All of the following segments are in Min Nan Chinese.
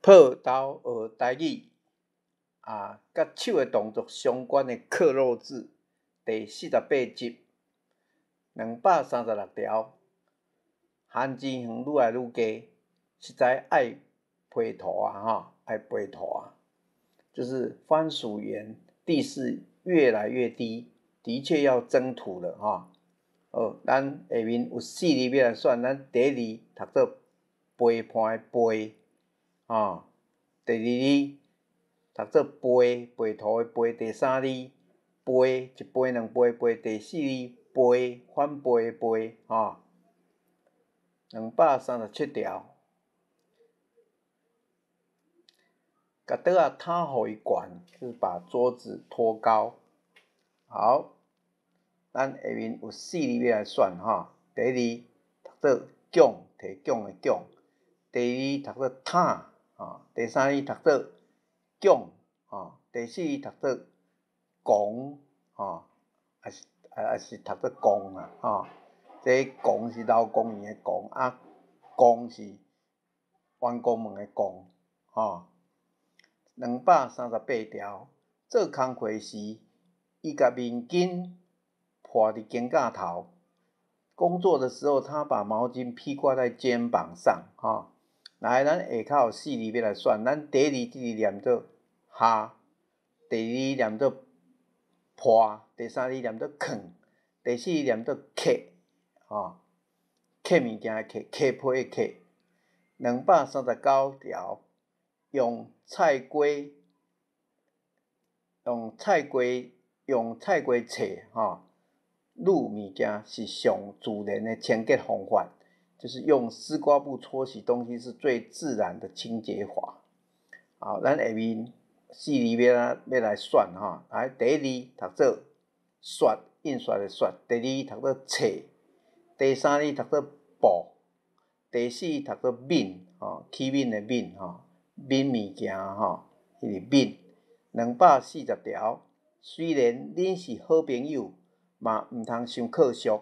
破豆學台語啊，佮手的動作相關的克漏字，第48集，236條，番薯園愈來愈低，實在愛培土啊，吼，愛培土啊，就是番薯園地勢越來越低，的確要增土了，吼。好，咱下面有四字欲來選，咱第一字讀做陪伴的陪，吼，第二字讀做培，培土的培，第三字桮，一桮兩桮桮，第四字桮，反背的背，吼，237條，共桌仔攤予伊懸，就是把桌子拖高。好。咱下面有四字欲來選吼，第一字讀做獎，提獎的獎；第二字讀做坦，吼；第三字讀做囧，吼；第四字讀做狂，吼，抑是抑是讀做摃啊，吼。這狂是老公園的狂，啊，摃是員工門的摃，吼。238條，做工課時，伊共面巾披佇肩胛頭。工作的時候，他把毛巾披掛在肩膀上，吼。來，咱下跤有四字欲來選，咱第一字這字念做下，第二字念做破，第三字念做囥，第四字念做客，吼。客物件的客，客批的客。239條，用菜瓜，用菜瓜，用菜瓜切，吼。滷物件是上自然的清潔方法，就是用絲瓜布搓洗東西是最自然的清潔法。好，咱下面四字欲來欲來選吼，來第一字讀做刷，印刷的刷；第二字讀做冊，第三字讀做布，第四字讀做敏，吼，器皿的皿，吼，敏物件吼，彼個敏。240條，雖然恁是好朋友，嘛毋通傷靠俗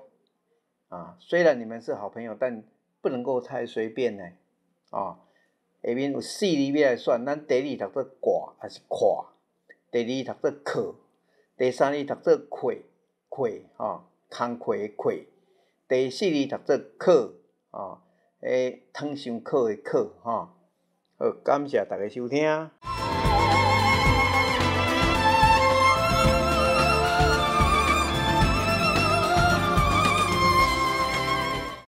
啊！雖然你們是好朋友，但不能夠太隨便呢。啊，下面有四字欲來選，咱第一字讀做掛抑是看，第二字讀做靠，第三字讀做課課吼，工課的課，第四字讀做渴吼，彼湯傷渴的渴吼。好，感謝大家收聽。